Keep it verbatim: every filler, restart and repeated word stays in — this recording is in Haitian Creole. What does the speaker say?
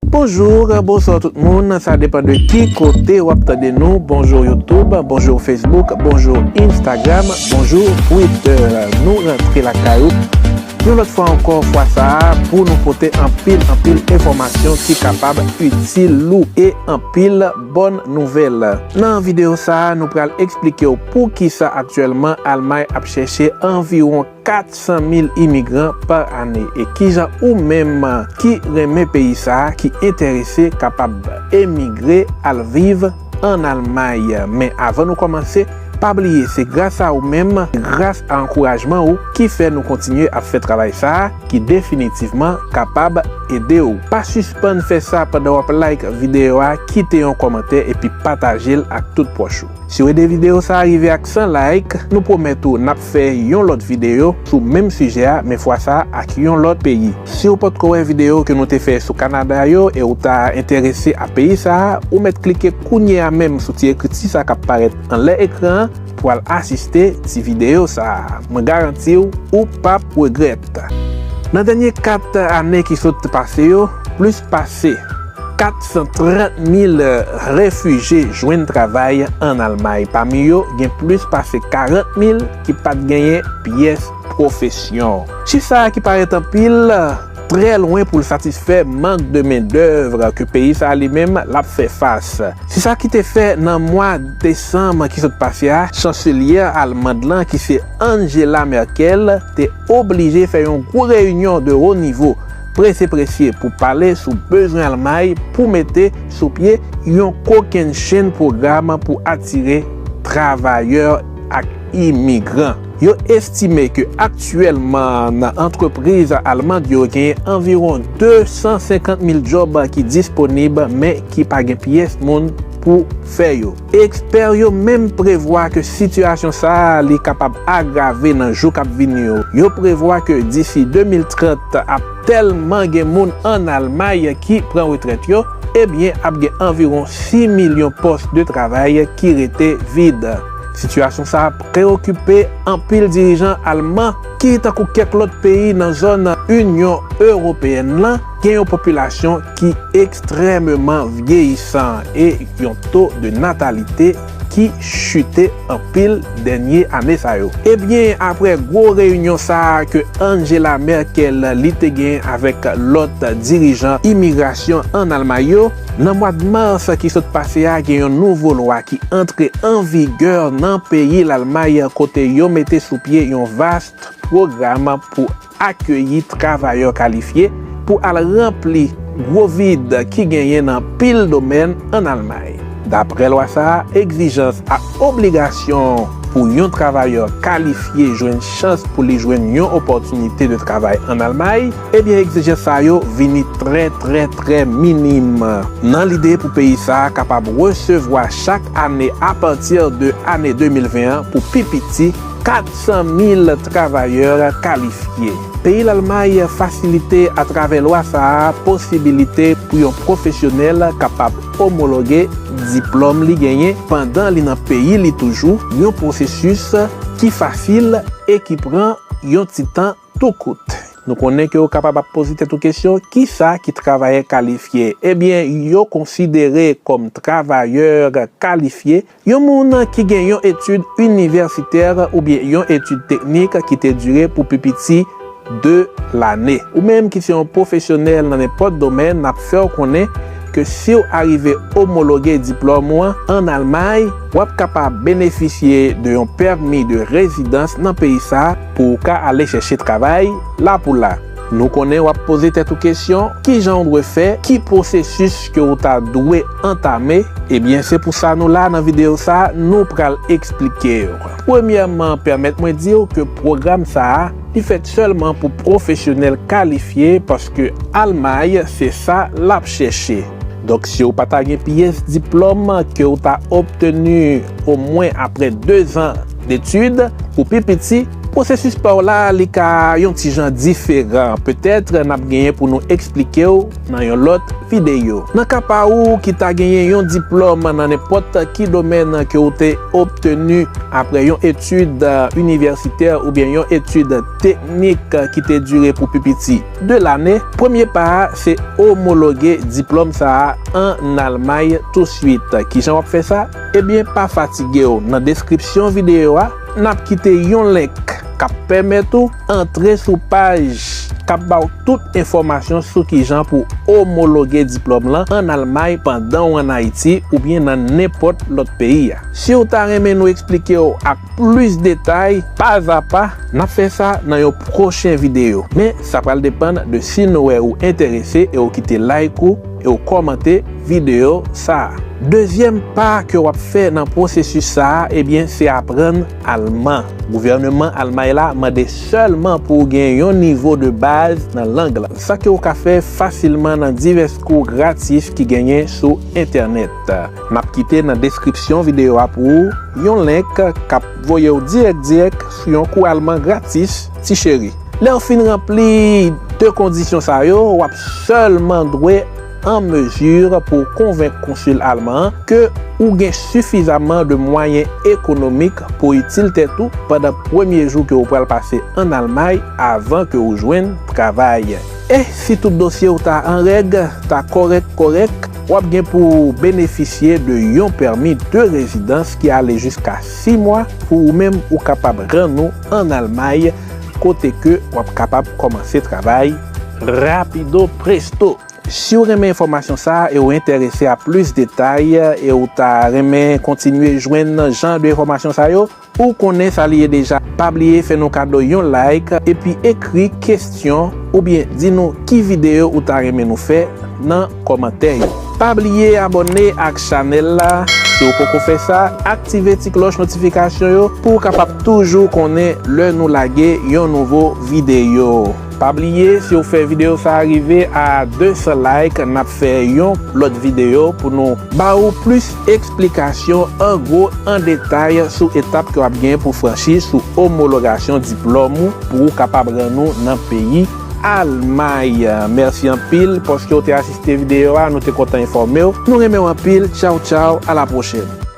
Bonjou, bonswa tout moun, sa depann de ki kote w ap tande nou. Bonjou YouTube, bonjou Facebook, bonjou Instagram, bonjou Twitter. Nou rantre lakay ou yon lòt fwa ankò, fwa sa a pou nou pote anpil, anpil enfòmasyon ki kapab itil ou e anpil bòn nouvèl. Nan videyo sa a, nou pral eksplike w poukisa aktyèlman Almay ap chèche anviwon kat san mil imigran pa ane. E kijan ou menm ki renmen peyi sa a, ki enterese, kapab emigre al viv ann Almay. Men avan nou kòmanse, pa bliye, se gras a ou menm, gras a ankourajman ou, ki fè nou kontinye ap fè travay sa a, ki definitivman kapab ede w. Pa sispann fè sa pandan w ap like videyo a, kite yon kòmantè epi pataje l ak tout pwòch ou. Si w ede videyo sa a rive ak san like, nou pwomèt ou n ap fè yon lòt videyo sou menm sijè a, men fwa sa a ak yon lòt peyi. Si w potko wè videyo ke nou te fè sou Kanada yo e w ta enterese a peyi sa a, ou mèt klike kounye a menm sou ti ekriti sa k ap parèt anlè ekran an pou al asiste ti videyo sa a. Mwen garanti w, ou p ap regrèt. Nan dènye kat ane ki sot pase yo, plis pase kat san trant mil refijye jwenn travay ann Almay. Pami yo, gen plis pase karant mil ki pa t genyen pyès pwofesyon. Chif sa a ki parèt anpil, trè lwen pou l satisfè mank de mendèv ke peyi sa a li menm l ap fè fas. Se sa ki te fè nan mwa desanm ki sot pase a, chanselye almand lan, ki se Angela Merkel, te oblije fè yon gwo reyinyon de wo nivo, prese prese, pou pale sou bezwen Almay pou mete sou pye yon kokennchenn pwogram pou atire travayè ak imigran. Yo estime ke aktyèlman nan antrepriz almand yo genyen anviwon de san senkant mil djòb ki disponib, men ki pa gen pyès moun pou fè yo. Ekspè yo menm prevwa ke sitiyasyon sa a li kapab agrave nan jou k ap vini yo. Yo prevwa ke disi de mil trant ap tèlman gen moun ann Almay ki pran retrèt yo, ebyen ap gen anviwon sis milyon pòs de travay ki rete vid. Sitiyasyon sa a preokipe anpil dirijan alman ki, tankou kèk lòt peyi nan zòn Inyon Ewopeyèn lan, gen yon popilasyon ki ekstrèmeman vyeyisan e yon to de natalite ki chite anpil dènye ane sa yo. Ebyen, apre gwo reyinyon sa a ke Angela Merkel li te gen avèk lòt dirijan imigrasyon ann Almay yo, nan mwa mas ki sot pase a, gen yon nouvo lwa ki antre an vigè nan peyi Lalmay, kote yo mete sou pye yon vas pwogram pou akeyi travayè kalifye pou al ranpli gwo vid ki genyen nan pil domèn ann Almay. Daprè lwa sa a, egzijans ak obligasyon pou yon travayè kalifye jwenn chans pou li jwenn yon opòtinite de travay ann Almay, ebyen, egzijans sa yo vini trè, trè, trè minim. Nan lide pou peyi sa a kapab resevwa chak ane, apati de ane de mil ven an, pou pi piti kat san mil travayè kalifye. Peyi Lalmay fasilite atravè lwa sa a posibilite pou yon pwofesyonèl kapab omologe diplòm li genyen pandan li nan peyi li toujou, yon pwosesis ki fasil e ki pran yon ti tan tou kout. Nou konnen ke w kapab ap poze tèt ou kesyon, kisa ki travayè kalifye? Ebyen, yo konsidere kòm travayè kalifye yon moun ki gen yon etid inivèsitè oubyen yon etid teknik ki te dire pou pi piti de lane. Ou menm ki se yon pwofesyonèl nan nenpòt domèn, n ap fè w konnen ke si w arive omologe diplòm ou an ann Almay, w ap kapab benefisye de yon pèmi de rezidans nan peyi sa a pou w ka ale chèche travay la pou la. Nou konnen w ap poze tèt ou kesyon, kijan w dwe fè, ki pwosesis ke w ta dwe antame? Ebyen, se pou sa nou la nan videyo sa a, nou pral eksplike w. Premyèman, pèmèt mwen di w ke pwogram sa a, li fèt sèlman pou pwofesyonèl kalifye, paske Almay, se sa l ap chèche. Donk, si w pa ta gen pyès diplòm ke w ta obteni omwen apre de zan detid, pou pi piti, Pwosesis pa w la, li ka yon ti jan diferan. Petèt, n ap genyen pou nou eksplike w nan yon lòt videyo. Nan ka pa ou ki ta genyen yon diplòm nan nenpòt ki domèn ke w te obteni apre yon etid, euh, inivèsitè oubyen yon etid teknik, euh, ki te dire pou pi piti de lane, premye pa a se omologe diplòm sa a ann Almay touswit. Kijan w ap fè sa? Ebyen, pa fatige w. Nan deskripsyon videyo a, n ap kite yon link k ap pèmèt ou antre sou paj k ap ba w tout enfòmasyon sou kijan pou omologe diplòm lan ann Almay pandan w ann Ayiti oubyen nan nenpòt lòt peyi a. Si w ta renmen nou eksplike w ak plis detay, pazapa, n ap fè sa nan yon pwochen videyo. Men, sa pral depann de si nou wè ou enterese e w kite like ou e w kòmante videyo sa a. Dezyèm pa ke w ap fè nan pwosesis sa a, ebyen, se aprann alman. Gouvèneman Almay la mande sèlman pou w gen yon nivo de baz nan lang lan. Sa ke w ka fè fasilman nan divès kou gratis ki genyen sou entènèt. N ap kite nan deskripsyon videyo a pou ou yon link k ap voye w dirèk dirèk sou yon kou alman gratis, ti cheri. Lè w fin ranpli de kondisyon sa yo, w ap sèlman dwe an mezi pou w konvenk konsil alman an ke ou gen sifizaman de mwayen ekonomik pou w itil tèt ou pandan premye jou ke w pral pase ann Almay avan ke w jwenn travay. E si tout dosye w ta an règ, ta kòrèk kòrèk, w ap gen pou w benefisye de yon pèmi de rezidans ki ale jiska sis mwa pou ou menm ou kapab rann ou ann Almay, kote ke w ap kapab kòmanse travay rapido presto. Si w renmen enfòmasyon sa a e w enterese a plis detay e w ta renmen kontinye jwenn jan de enfòmasyon sa yo, ou konnen sa li ye deja. Pa bliye fè nou kado yon like epi ekri kesyon oubyen di nou ki videyo ou ta renmen nou fè nan kòmantè yo. Pa bliye abòne ak chanèl la si w poko fè sa, aktive ti klòch notifikasyon yo pou w kapab toujou konnen lè nou lage yon nouvo videyo. Pa bliye, si w fè videyo sa a rive a de san like, n ap fè yon lòt videyo pou nou ba ou plis eksplikasyon an gwo, an detay sou etap ke w ap gen pou franchi sou omologasyon diplòm ou pou ou kapab rann ou nan peyi Almay. Mèsi anpil paske w te asiste videyo a, nou te kontan enfòme w. Nou renmen w anpil. Tchaw, tchaw, a la pwochèn.